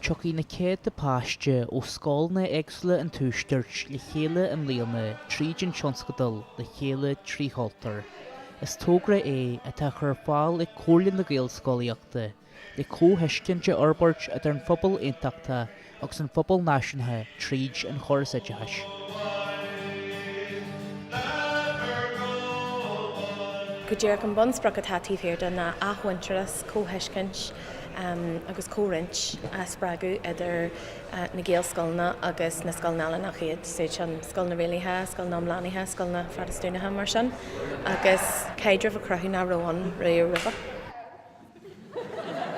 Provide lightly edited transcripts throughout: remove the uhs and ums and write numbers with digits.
Tiocfaidh na céadta páiste ó scoileanna éagsúla an Tuaiscirt le chéile i mbliana tríd an tionscadal Le Chéile 3 Chultúr. Is togra é atá á chur ar fáil ag Comhairle na Gaelscolaíochta le comhthuiscint a fhorbairt idir an phobal aontachtach agus an phobal náisiúnach tríd an chóras oideachais. Go díreach an bunsprioc atá taobh thiar de ná athmhuintearas, comhthuiscint agus comhroinnt a spreagadh idir na Gaelscoileanna agus na scoileanna eile nach iad, is iad sin scoileanna rialaithe, scoileanna iomlánaithe, scoileanna Phrotastúnacha mar sin, agus caidreamh a chruthú nach raibh ann riamh roimhe.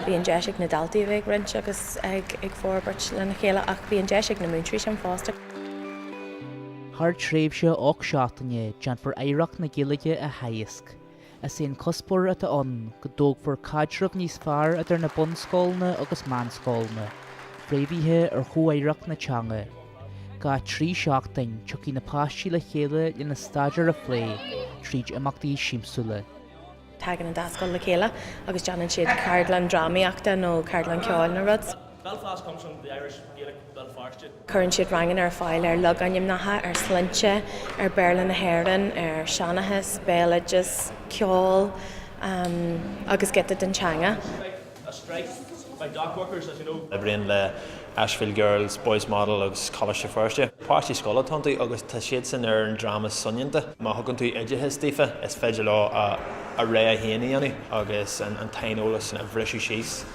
Bhí an deis ag na daltaí a bheith ag roinnt agus ag forbairt lena chéile ach bhí an deis ag na múinteoirí sin fosta. Thar tréimhse 8 seachtaine déanfar oidhreacht na Gaeilge a theagasc. Is é an cuspóir atá ann go dtógfar caidreamh níos fearr idir na bunscoileanna agus meánscoileanna, fréamhaithe ar chomhoidhreacht na teanga. Gach 3 seachtain tiocfaidh na páistí le chéile lena staidéar a phlé tríd imeachtaí siamsúla. Tagann an dá scoil le chéile agus déanann siad ceardlann drámaíochta nó ceardlann ceoil nó rud. Cuireann siad ranganna ar fáil ar logainmneacha, ar shloinnte, ar Bhéarla na hÉireann, ar seanchas, béaloideas, ceol agus giota den teanga. Oibríonn le Ashfield Girls, Boys Model agus Coláiste Feirste. Páistí scoile atá iontu agus tá siadsan ar an dream is soineanta. Má thugann tú oideachas daofa is féidir leo a rogha féin a dhéanamh agus an t-aineolas a bhriseadh síos.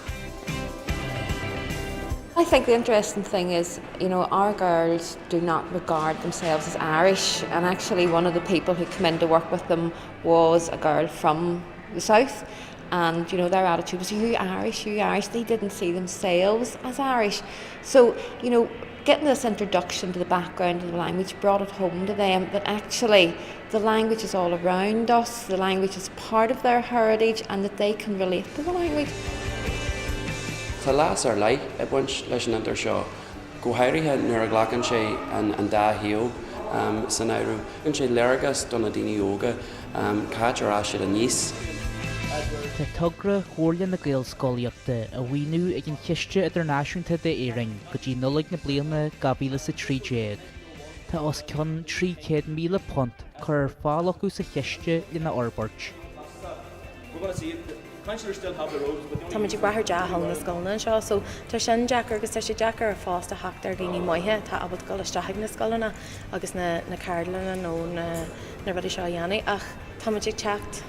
I think the interesting thing is, you know, our girls do not regard themselves as Irish and actually one of the people who came in to work with them was a girl from the south and you know their attitude was you Irish you Irish they didn't see themselves as Irish so you know getting this introduction to the background of the language brought it home to them that actually the language is all around us the language is part of their heritage and that they can relate to the language. Tá leas ar leith ag baint leis an fhiontar seo, go háirithe nuair a ghlacann sé an dá thaobh san áireamh. Tugann sé léargas do na daoine óga Cá háit ar fhás siad aníos? Tá togra Chomhairle na Gaelscolaíochta á mhaoiniú ag an Chiste Idirnáisiúnta d'Éirinn go dtí Nollaig na bliana 2013. Tá os cionn £300,000 curtha ar fáil acu sa chiste lena fhorbairt. Táimid ag brath ar dea-thoil na scoileanna anseo so tá sin deacair agus tá sé deacair fosta theacht ar dhaoine maithe atá ábalta dul isteach ag na scoileanna agus na na ceardlanna nó na na rudaí seo a dhéanamh ach táimid ag teacht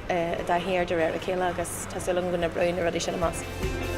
i dtaithí air de réir a chéile agus tá súil agam go n-oibreoidh na rudaí sin amach.